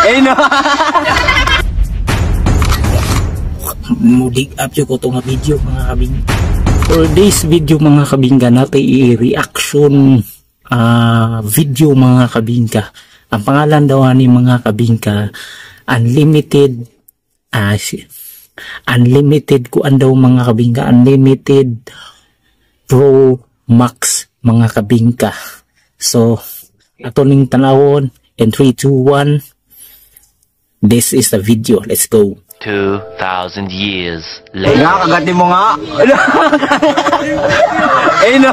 Eh no. Mudig up ko to nga video, mga kabing. For this video, mga kabingka, natin i-reaction video, mga kabingka. Ang pangalan daw ni, mga kabingka, unlimited unlimited kuan daw, mga kabingka, Unlimited Pro Max, mga kabingka. So ato ning tanawon in 3, 2, 1. This is the video. Let's go. 2,000 years later. Nga, kagatin mo nga. Eh no.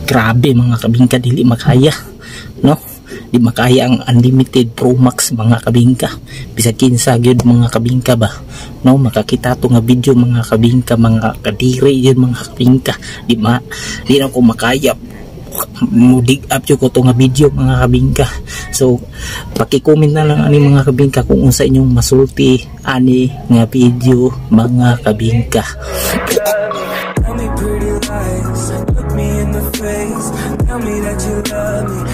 Grabe, mga kabingka, dili makaya, no? Di makaya ang Unlimited Pro Max, mga kabingka. Bisag kinsa gyud, mga kabingka ba, no, makakita to nga video, mga kabingka, mga kadiri yun, mga kabingka. Di na ko makaya. Mudig up ko to nga video, mga kabingka. So paki-comment na lang ani, mga kabingka, kung unsa inyong masulti ani nga video, mga kabingka. Tell me pretty lies, look me in the face, tell me that you love me.